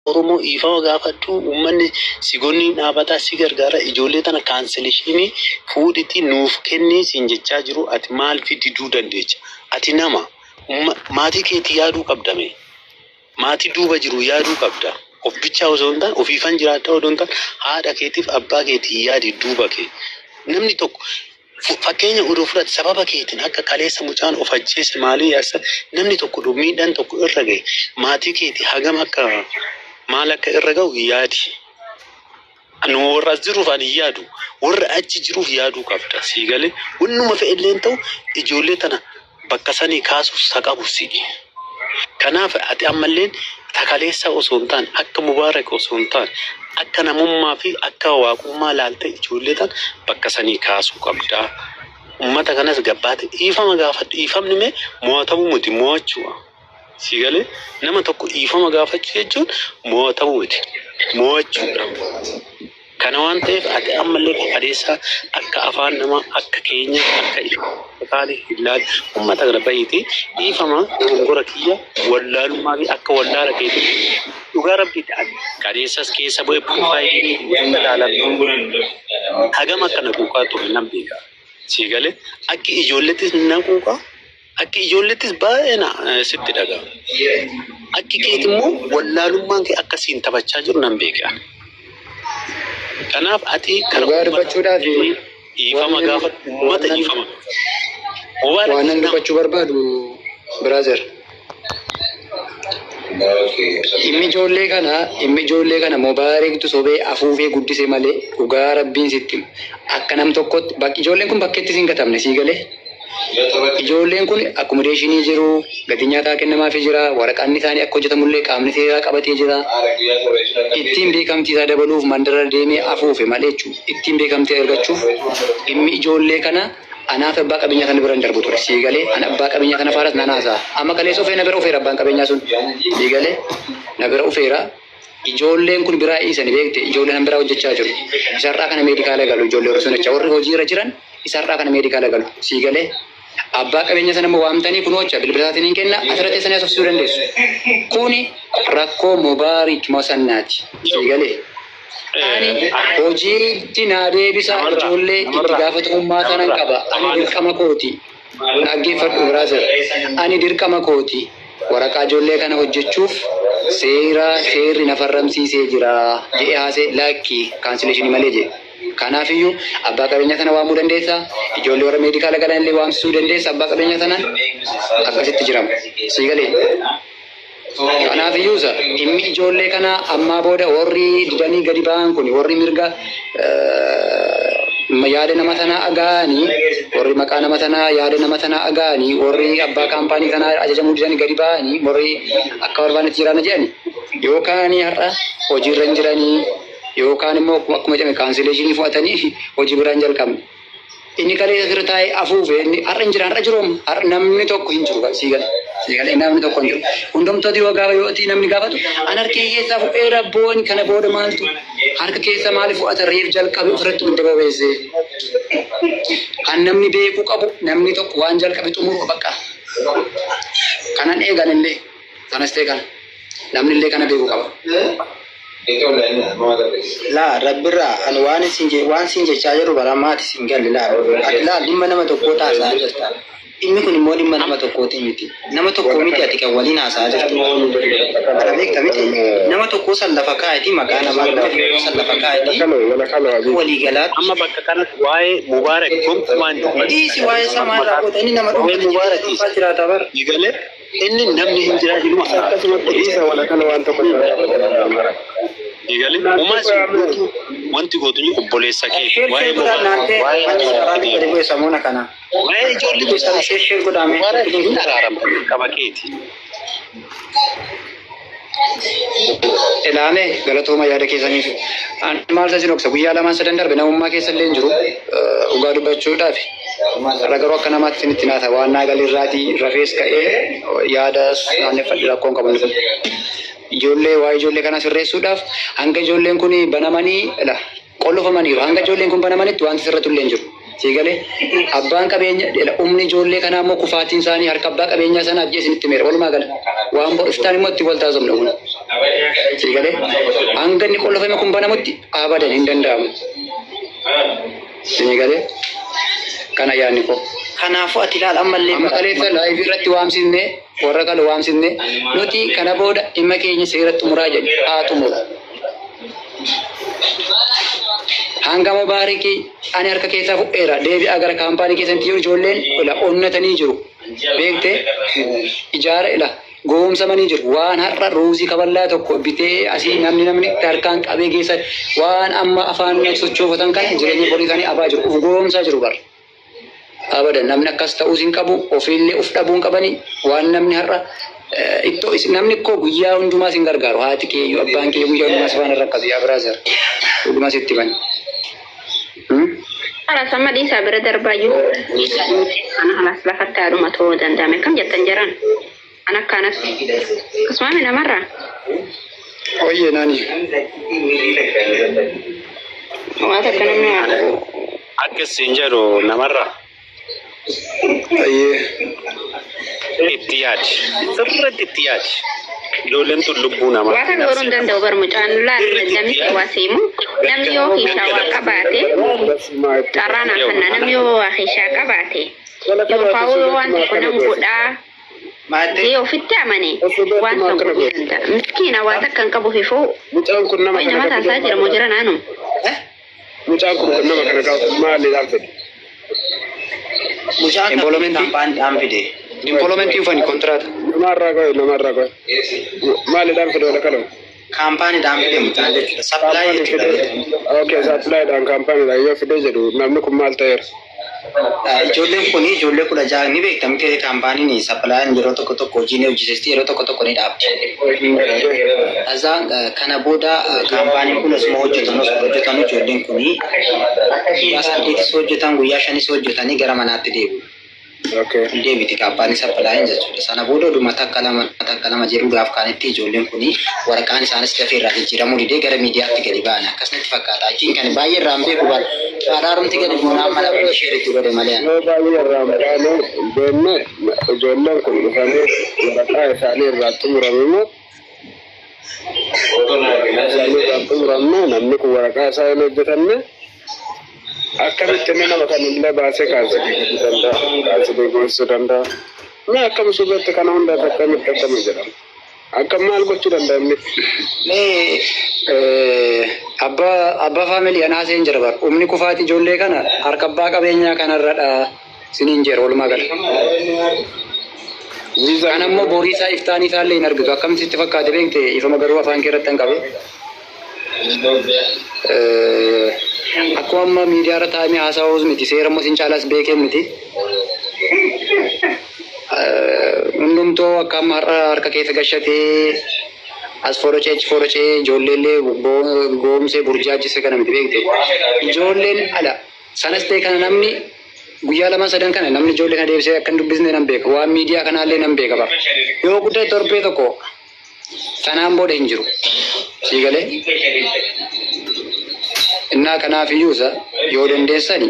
Oromoo dhiifama gaafadhu. Uummanni si gonni dhaabataa si gargaara. Ijoollee tana cancellation fuudhiti nuuf kennii siin jechaa jiru. Ati maal fididuu dandeecha? Ati nama maatii keetii yaaduu qabdame. Maatii duuba jiru yaaduu qabda. Of bichaa osoo hin taane, ofiifan jiraadhaa osoo hin taane, haadha keetiif abbaa keetii yaadi duuba kee. Namni tokko fakkeenya odoo fudhate sababa keetiin akka kaleessa mucaan of ajjeese maalii yaasa, namni tokko odoo miidhaan tokko irra gahe, maatii keetii hagam akka maal akka irra gahu yaadi. Anu warra as jiruuf ani hin yaadu. Warra achi jiruuf yaaduu qabda. Sii galee wannuma fe'elleen ta'u ijoollee tana bakka sanii kaasuuf sa qabu si'i. Kanaaf ati ammalleen takaleessa osoo hin taane, akka Mubaarak osoo hin taane, akka namummaa fi akka waaqummaa laaltee ijoollee tana bakka sanii kaasuu qabda. Uummata kanas gabbaate dhiifama gaafadhu. Dhiifamni mee mo'atamuu miti, mo'achuudha. Sii galee nama tokko dhiifama gaafachuu jechuun mo'atamuu miti, mo'achuudha. Kana waan ta'eef ati ammallee kaleessa akka afaan namaa, akka keenya, akka kaanii hin laalu. Uummata kana bahiitii dhiifama, dogongora kiyya, wallaalummaa fi akka wallaala keetii dhugaa rabbiitti ati kaleessas keessa bu'ee profile ilaalame hagam akka na quuqaa ture nan beeka. Sii galee akki ijoollettis na quuqaa, akki ijoollettis baay'ee na sitti dhaga'ama. Akki keeti immoo wallaalummaan kee akkasiin taphachaa jiru nan beeka. Kanaaf ati kana Dhugaa uummata dubbachuudhaaf dhiifama waan gaafadhu, uummata waan dhiifama gaafadhu. Mubaarak waan nan nama dubbachuu barbaadu, brother. Dhimmi ijoollee kana Mubaarektu sobee afuufee guddise malee, dhugaa rabbiin sitti hima. Akka nam tokkotti bakki ijoolleen kun bakkeetti siin gatamne, sii galee. Ijoolleen kun accommodation jiru, gatii nyaataa kennamaafii jira, waraqaan isaanii akka hojjetamullee qaamni seeraa qabatee jira. Ittiin beekamtii isaa dabaluuf mandara deemee afuufe malee jechuudha. Ittiin beekamtii argachuuf dhimmi ijoollee kana anaaf abbaa qabeenyaa sana bira hin darbu ture. Sii galee an abbaa qabeenyaa kana faanas nan haasa'a. Amma kaleessa ufee na bira ufeera abbaan qabeenyaa sun. Sii galee na bira ufeera. Ijoolleen kun biraa dhiisanii beekte, ijoolleen an biraa hojjechaa jiru. Isarraa kana medical galu ijoollee warri sun jecha warri hojiirra jiran isarraa kana medical galu. Sii galee abbaa qabeenya sana immoo waamtanii kunoo jecha bilbila isaatiin hin kenna, asirratti teessanii haasofsiisuu dandeessu. Kuni rakkoo Mubaarik Mosannaati. Sii galee. Ani hojiitti naa deebisa Namarraa ijoollee itti namarraa gaafatamummaa sanan namarraa qaba. Ani afaan dirqama kooti. Dhaggeeffadhu, brother. Ani dirqama kooti. Waraqaa ijoollee kana hojjechuuf seera seerri na farramsiisee jira jedhee haasee, lakki, cancellation malee jedhe. Kanaafiyyuu abbaa qabeenyaa sana waamuu dandeessa. Ijoollee warra medical galan illee waamsisuu dandeessa abbaa qabeenyaa sanaan. Akkasitti jirama. Sii galee. Kanaafiyyuu isa dhimmi ijoollee kanaa ammaa booda warri didanii gadi ba'an kun, warri mirga yaada nama sanaa aga'anii, warri maqaa nama sanaa, yaada nama sanaa aga'anii, warri abbaa kaampaanii sanaa ajajamuu didanii gadi ba'anii, warri akka barbaadetti jiraanna jedhani yookaan har'a hojiirra hin jiranii yookaan immoo akkuma jedhame cancellation fudhatanii hojii biraan jalqabne. Inni kaleessa sirra taa'ee afuufe inni har'a hin jiran, har'a jiru, har'a namni tokko hin jiru. Sii gale, sii gale, namni tokko hin jiru. Hundumtooti yoo gaafa yoo namni gaafatu an harka keessaa fuudheera booni kana booda maaltu harka keessa maaliif fudhata? Reef jalqabe ofirratti hunda bobeesse. Kan namni beekuu qabu, namni tokko waan jalqabe xumuru bakka. Kanan eegan illee sanas ta'e kana namni illee kana beekuu qaba. Laa, rabbirraa ani waan sin jechaa jiru bara maati sin galle. Laa, ati laa, dhimma nama tokkoo taasisaa jirta. Dhimmi kun immoo dhimma nama tokkooti miti. Nama tokkoo miti ati kan waliin haasa'aa jirtu. Kana beekta miti. Nama tokkoo san lafa kaa'eeti, maqaa namaa nama tokkoo san lafa kaa'eeti walii galaatti. Amma bakka kanatti waa'ee Mubaarak gonkumaa hin dubbatu. Dhiisi, waa'ee isaa maal raawwata? Inni nama Waa'ee dhuunfaa jireenya Mubaarak dhuunfaa jiraata bara. galee inni namni hin jira ilma Akkasumatti dhiisa wala kana waan tokko. Galee homaa si gootu wanti gootu obboleessa kee Share waa'ee share godhaa Mubaarak naantee waa'ee manni saraanii gadi bu'e samuuna kana. Waa'ee ijoollee Share share godhaame. Mubaarak hin araaramta, qaba keeti. Ilaame, galatooma yaada keessaniif. An maal isa dhoksa, guyyaa lamaan sadan darbe namummaa keessa illee hin jiru dhugaa dubbachuudhaaf. Har'a garuu akka namaatti isinitti naata waan naa galirraatii rafees ka'ee yaada naanneffadhe, rakkoon qabu inni kun. Ijoollee, waa'ee ijoollee kana sirreessuudhaaf hanga ijoolleen kun banamanii ila qollofamaniiru, hanga ijoolleen kun banamanitti wanti sirratu illee hin jiru. Sii galee, abbaan qabeenya humni ijoollee kanaa immoo kufaatiin isaanii harka abbaa qabeenyaa sanaaf jee isinitti meera. Walumaa gala waan iftaan immoo itti wal taasifamna kun. Sii galee hanga inni qollofame kun banamutti abadan hin danda'amu. Sii galee kana yaadni koo. Kanaafuu ati ilaal ammallee Amma kaleessa live irratti waamsisne, warra kana waamsisne, nuti kana booda dhimma keenya seera xumuraa jedhe haa xumuru. Hanga Mubaarikii ani harka keessaa fudheera deebi'aa gara kaampaanii keessatti jiru ijoolleen ila onnatanii jiru. Beekte ijaara ila goomsamanii jiru. Waan har'a ruuzii kaballaa tokko bitee asii namni harkaan qabee geessa waan amma afaan sochoofatan kana jireenya borii isaanii abaa jiru. Uf goomsaa jiru bara. Abadan namni akkas ta'uus hin qabu, ofiillee uf dhabuu hin qabani. Waan namni har'a ittoo namni koo guyyaa hundumaa sin gargaaru, haati keeyyuu abbaan keeyyuu guyyaa hundumaa si faana rakkatu yaa brother, dhugumaa sitti bani. Halas amma dhiisaa bira darbaa jiru. Kana halas lafatti haadhuma ta'uu danda'ame kam jettan jiran. An akkanatti. Akkasuma namarraa. Oyyee naani. Waan takka namni Akka isin jedhu namarraa. Ayyee. Itti yaadi. Sirriitti itti yaadi. Ijoolleen tun lubbuu namaa. Waa takka godhuu hin danda'u bar mucaan laal namni waa seemu namni yoo keeshaa waa qabaate carraa naaf kenna namni yoo waa keeshaa qabaate yookaan yoo waan tokko nam godhaa jee ofitti amane waan san godhuu danda'a. Miskiina waa takka hin qabu fifuu Mucaan kun nama wayi kana nama taasaa jira moo jira naanu. Mucaan kun nama kana gaafatu maaliidhaan fide? Mucaan Employment. kaampaaniidhaan fide. Employment ufani kontraata. Namarraa qoy, namarraa qoy. Maaliidhaan fide wala kalamu? Kaampaaniidhaan fide mucaan jechuudha. Supply jechuudha. Okay, supplydhaan kaampaaniidhaan yoo fide jedhu namni kun maal ta'eera? Ijoolleen kun ijoollee 16 ni beekta miti, kaampaaniin supplyn yeroo tokko tokko hojii ni hojjisiisti, yeroo tokko tokko ni dhaabdi. Azaan kana booda kaampaaniin kun osuma hojjetan osuma hojjetan ijoolleen kun guyyaa 8s hojjetan, guyyaa 5s hojjetanii gara manaatti deebi'u. Deebiti kaampaanii supplyn jechuudha. Sana booda oduma takka lama takka lama jedhu gaaf kaanitti ijoolleen kun waraqaan isaanis dafee irraa jijjiiramuu didee gara miidiyaatti gadi ba'an akkasumatti fakkaata. Achiin kan baay'ee irraa hin beeku bara. Haadhaarumti gadi buunaan mala isheeritti godhe malee. Yoo baay'ee irraa hin baane beekne, ijoolleen kun dhufanii waraqaa isaanii irraa xumurame immoo waraqaa isaanii irraa xumuramne, namni kun waraqaa isaa hin hojjetanne, akkamitti inni nama kamillee baasee cancel godhuu danda'a, cancel goosisuu danda'a. Mee akkam suuqatti kana hunda akkamitti akkami jedhama? Akkam maal gochuu danda'a inni? Mee Abbaa family anaa seen jira bar. Humni kufaati ijoollee kana harka abbaa qabeenyaa kanarradha siniin jira walumaa gala. Viizaa Kan ammoo borii isaa iftaanii isaallee hin argitu. Akkamitti sitti fakkaate beekte ifama garuu afaan kee irratti hin qabe. Akkuma amma miidiyaa irra taa'amee haasa'uus miti, seera immoo sin caalaas beekee miti. Hundumtuu akka amma har'a harka keessa gashatee as forocee achi forocee ijoolleellee goomsee burjaajise kana miti beekte. Ijoolleen ala sanas ta'e kana namni guyyaa lama sadan kana namni ijoollee kana deebisee akka hin dubbisne nan beeka. Waan miidiyaa kanaallee nan beeka bara. Yoo guddate torbee tokko sanaan booda hin jiru. Sii galee? Innaa kanaaf iyyuu isa yoo dandeessani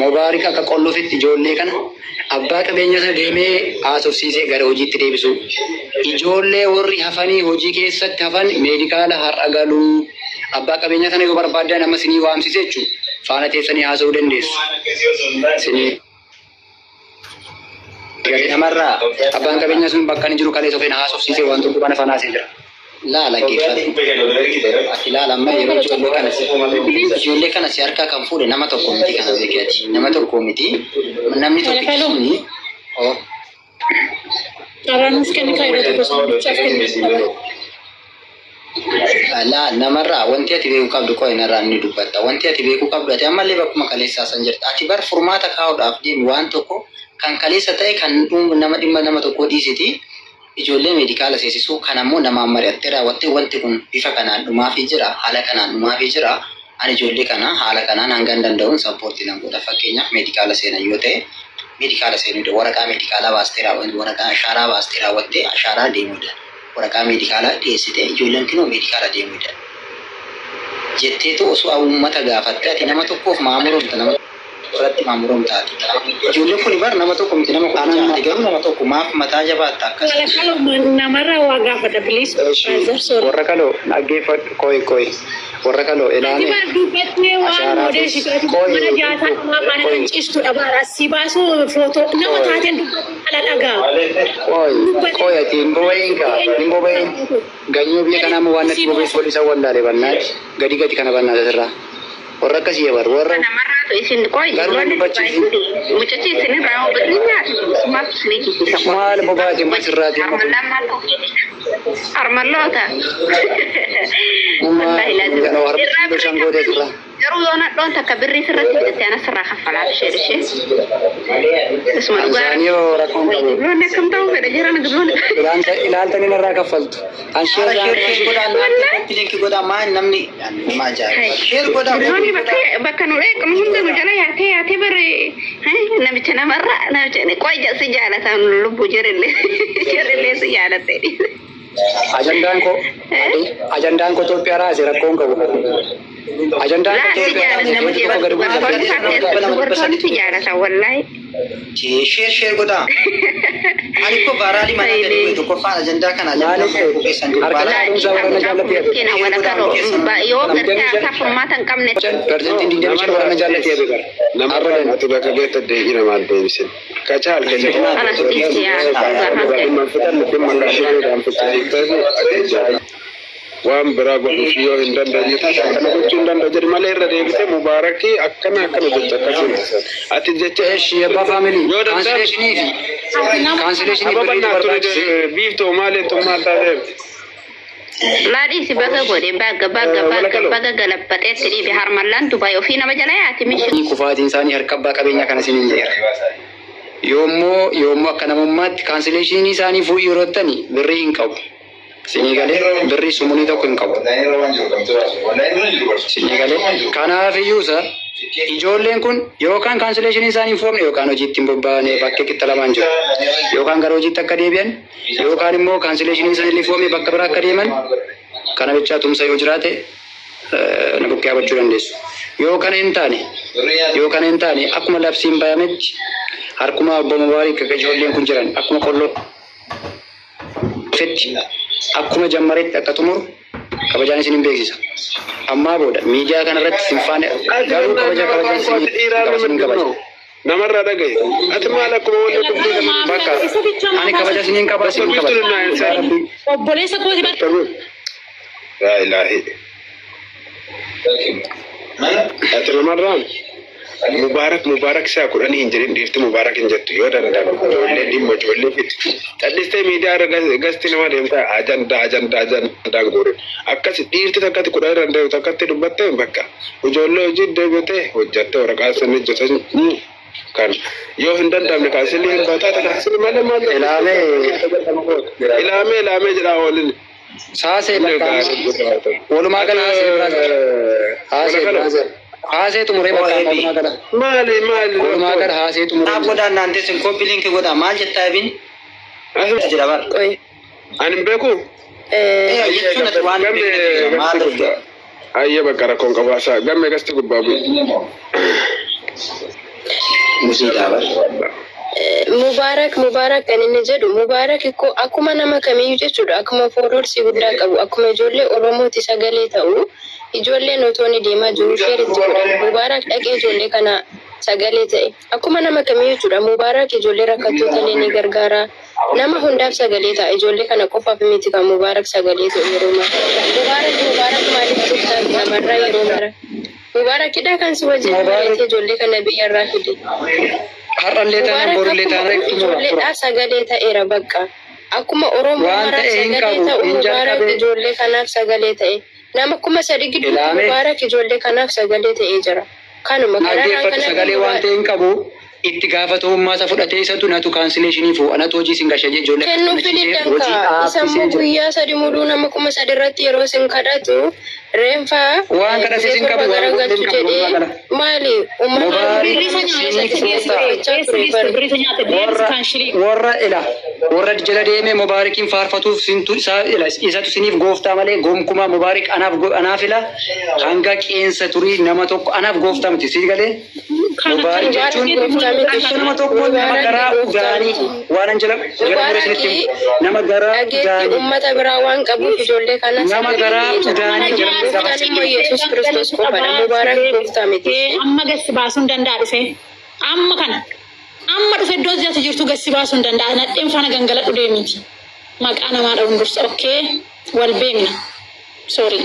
Mubaarik akka qollufitti ijoollee kana abbaa qabeenya sana deemee haasofsiisee gara hojiitti deebisu. Ijoollee warri hafanii hojii keessatti hafan medical har'a galuu, abbaa qabeenya sana yoo barbaaddan amma sinii waamsise jechuudha. Faana teessanii haasa'uu dandeessu. Sinii galee namarraa abbaan qabeenyaa sun bakka inni jiru kaleessa ofeen haasofsiisee waan tokko kana faana haasee jira. Laala geeffate. Ati laala amma yeroo ijoollee kana si harkaa kan fuudhe nama tokko miti, kana beekati. Nama tokko miti. Namni tokkichi suni oh Carraan nuuf kenni kan yeroo tokko sun bichaaf kennu. Laa, namarraa wanti ati beekuu qabdu qo'i narraa inni dubbatta. Wanti ati beekuu qabdu, ati ammallee bakkuma kaleessaa san jirta. Ati bar furmaata kaa'uudhaaf deemi, waan tokko kan kaleessa ta'e kan nama dhimma nama tokkoo dhiisiti. Ijoollee medical seensisuu kan ammoo namaan mari'attee raawwattee wanti kun bifa kanaan dhumaafii jira, haala kanaan dhumaafii jira. Ani ijoollee kana haala kanaan hanga danda'uun support nan godha. Fakkeenyaaf medical seenan yoo ta'e medical seenuu, waraqaa medicalaa baastee raawwatte, waraqaa ashaaraa baastee raawwattee ashaaraa deemuudha. Waraqaa medicalaa dhiyeessitee ijoolleen kinoo medical deemuudha. Jetteetu osoo uummata gaafatte ati nama tokkoof maamurumta nama Irratti maamuroom taate. Ijoolleen kun bar nama tokko miti nama kudha jaha garuu nama tokko maaf mataa jabaatta akkas. Namarraa waa gaafadha please. Warra kaloo dhaggeeffadhu koi koi. Warra kaloo ilaane. Ati bar dubbattee waan odeessitu mana jaataa namaa mana kan ciistudha bara si baasuu footoo nama taateen dubbattee ala dhagaa. Koi koi ati hin boba'iin kaa hin boba'iin. Ganyoo biyya kanaa waan natti bobeessu wal isa wallaale bannaati. Gadi gadi kana bannaati asirraa. Warra akkasii bar warra. Namarraatu isin qoy mucachi isin irraa birrii nyaatu maaltu isin eegsisa. Maal bobaati masirraati. Armalloota. Garuu yoo nadhoon takka birrii sirratti bitatte anas irraa kaffalaaf ishee ishee. Isuma dhugaa. Gibloonni akkam ta'uu fedha jiran gibloonni. Ilaaltanii narraa kaffaltu. Link godhaa maal namni nama ajaa'iba. Share godhaa. Gibloonni bakka nu dheeqnu hunda nu jala yaatee yaatee barre namicha namarraa namicha qoy si jaalatan lubbuu jirillee jirillee si jaalatte. Ajandaan koo Itoophiyaa raase rakkoon qabu. Ajandaan koo Itoophiyaa raase dubartoonni si jaalatan wallaahi. Share share godhaa. Ani koo baaraalii mana gadi bu'e tokkoffaan ajandaa kana ajandaa qopheessan Yoo gartee akka furmaata hin qabne. Pirezidantiin digdami shan warra na jaallatee beekara. Namarraan ati bakka geetta deebii namaan deebisin. Kachaal kachaal. Waan biraa godhuuf yoo hin dandeenye taate akkana gochuu hin danda'u jedhi malee irra deebitee Mubaarakii akkana akkana jecha akkasiin. Ati jecha Eshi abbaa faamilii kaansileeshinii fi kaansileeshinii birrii barbaachise. Biiftoo maaliin tummaa taateef. Laadhiisi baga godhe baga baga baga baga galabbateetti dhiibe harmallaan Dubaay ofii nama jala yaati mishi. Kufaatiin isaanii harka abbaa qabeenyaa kana isiniin jedheera. Yoommoo akka namummaatti kaansileeshinii isaanii fuudhii yeroo ta'ani birrii hin qabu. Sinii galee birrii sumunii tokko hin qabu. Sinii galee kanaaf iyyuu ijoolleen kun yookaan kaansileeshinii isaanii hin foofne yookaan hojiitti hin bobba'ane bakkee qixa lamaan jiru. Yookaan gara hojiitti akka deebi'an yookaan immoo kaansileeshinii isaanii hin foofne bakka biraa akka deeman kana bichaa tumsa yoo jiraate na bukkee abachuu dandeessu. Yoo kana hin taane akkuma labsiin bayametti harkuma obbo Mubaarik ijoolleen kun jiran akkuma qolloo fetti akkuma jammaretti akka xumuru kabajaan isin hin beeksisa. Ammaa booda miidiyaa kanarratti sin faana garuu kabaja kabajaan isin kabaja. Namarraa dhagaye. Ati maal akkuma wanti dubbii bakka ani kabaja isiniin qaba isin kabaja. Obboleessa kooti bara. Laa ilaahi. Ati namarraan Mubaarak Mubaarak isaa kudhanii hin jedhin dhiifti Mubaarak hin jettu yoo danda'ame ijoollee dhimma ijoollee fiti. Callisee miidiyaa irra gasti nama deemtaa ajandaa ajandaa ajandaan guurin. Akkas dhiirti takkatti kudhan irra deemu takkatti dubbattee bakka ijoollee hojii deebitee hojjattee waraqaa sana hojjetan kan yoo hin danda'amne kaasilii hin baataa kaasilii malee maal ilaamee ilaamee jedhaa oolin. Saasee bakka walumaa gala haasee haasee. Haasee xumuree bakka walumaa gala. Maali maali. Walumaa gala haasee xumuree. Naaf godhaa naantee sun koppii linkii godhaa maal jettaa ebin? Jira bara. Ani hin beeku. Jechuun ati waan hin beekne maal dhufte? Ayyee bakka rakkoon qabaasaa gammee gasti gubbaa bu'i. Musiidhaa bara. Mubaarak Mubaarak kan inni jedhu Mubaarak akkuma nama kamiyyuu jechuudha akkuma fooloorsii guddaa qabu akkuma ijoollee Oromooti sagalee ta'u ijoolleen otoo inni deemaa jiru sheeritti godhan Mubaarak dhaqee ijoollee kana sagalee ta'e akkuma nama kamiyyuu jechuudha Mubaarak ijoollee rakkattoota illee ni gargaara nama hundaaf sagalee ta'a ijoollee kana qofaaf miti kan Mubaarak sagalee ta'u yeroo mara Mubaarak Mubaarak maaliif jettaa namarraa yeroo mara Mubaarakidha kan si wajjin bareetee ijoollee kana biyyarraa fide. Har'allee taanaan borullee taanaan ijoolleedhaaf sagalee ta'eera bakka. Akkuma Oromoo maraaf sagalee ta'u Mubaarak ijoollee kanaaf sagalee ta'e. Nama 3000 gidduutti Mubaarak ijoollee kanaaf sagalee ta'ee jira. Kanuma kanarraa kana sagalee waan ta'e hin qabu itti gaafatamummaa isa fudhatee isatu natu kaansileeshinii fuudhu anatu hojii isin gasha ijoollee kennuuf fididdanka isa immoo guyyaa sadi muduu nama 3000 irratti yeroo isin kadhatu reenfaa waan kadhate isin qabu garagalchu jedhee maali uummata warra ila warra jala deemee Mubaarakiin faarfatuuf sintu isaa ila isatu siniif gooftaa malee gonkumaa Mubaarak anaaf ila hanga qeensa turii nama tokko anaaf gooftaa miti sii galee Mubaarak jechuun akka nama tokkoon nama garaa udaanii waan an jedhamu jedhamu isinitti himu. Nama garaa Dhageetti udaanii uummata biraa waan qabuuf ijoollee kana nama garaa udaanii jedhamu Gooftaan immoo Yesuus Kiristoos qofadha. Mubaarak gooftaa miti. Amma gasi baasuu hin danda'a dhufe. Amma kana. Amma dhufe iddoo ati jirtu gasi baasuu hin danda'a. Nadheen faana gangaladhu deemiti. Maqaa namaa dha'uun dursa. Okay. Wal beekna. Sorry.